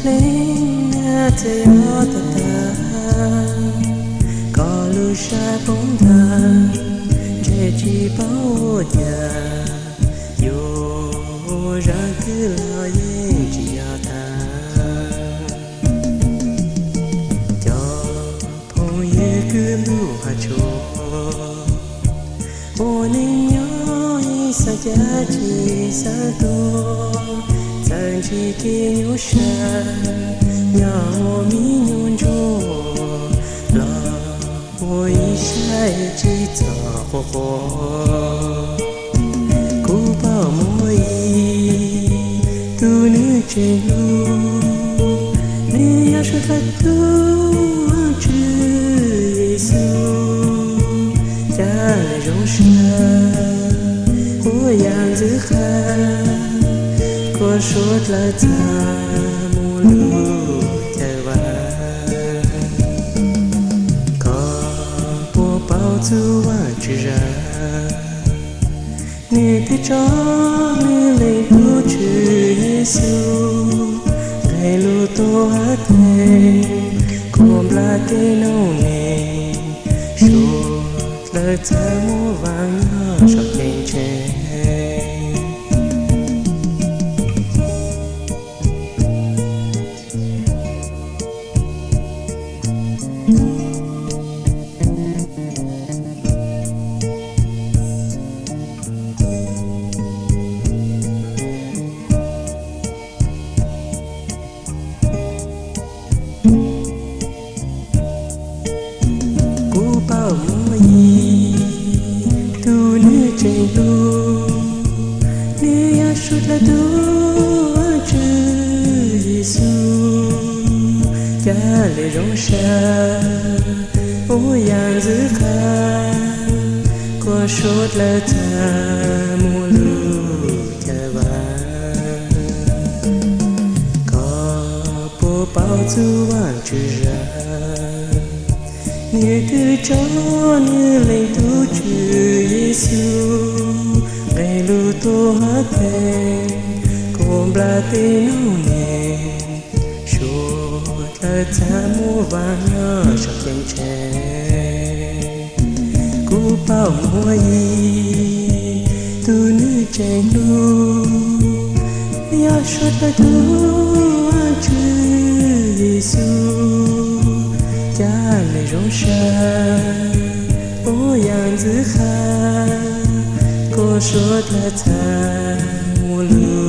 Neej txawm yog tag tag, koj lub sab poob ntawd, ntshe tsis paub ua cas, yuav ua zaj twg los yeej tsis yog tag. Cov phooj ywg kwv ntuj hav tsuag, ua neej nyob ib xav cav tsis xav tuag, txawm ntsib kev nyuaj siab, nyob ua me nyuam ntsuag los ua ib sab tsis txog quas quas. Kuv pom muaj ib tug nws tseem hlub, nws yog suav dlawg tub Vaajtswv Yexus, cas zoo siab ua yam ntxwv qab, kuas suav dlawg txhaj muaj lub caj vab. Koj puas paub txog Vaajtswv zaj, nws twb tso nws leej tub Tswv Yexus, nqe lug tuag hab theej, khuam nplas tej noob neeg, suav dlawg txhaj muaj vaaj nyob saum ceeb tsheej. Kuv pom muaj ib tug nws tseem hlub, nws yog suav dlawg tub Vaajtswv Yexus, cas zoo siab ua yam ntxwv qab, kuas suav dlawg txhaj muaj lub caj vab. Koj puas paub txog Vaajtswv zaj, nws twb tso nws leej tub Tswv Yexus, nqe lug tuag hab theej, khuam nplas tej noob neeg, suav dlawg txhaj muaj vaaj nyob saum ceeb tsheej. Kuv pom muaj ib tug nws tseem hlub, yog suav dlawg tub Vaajtswv Yexus, cas zoo siab ua yam ntxwv qab, kuas suav dlawg txhaj muaj lub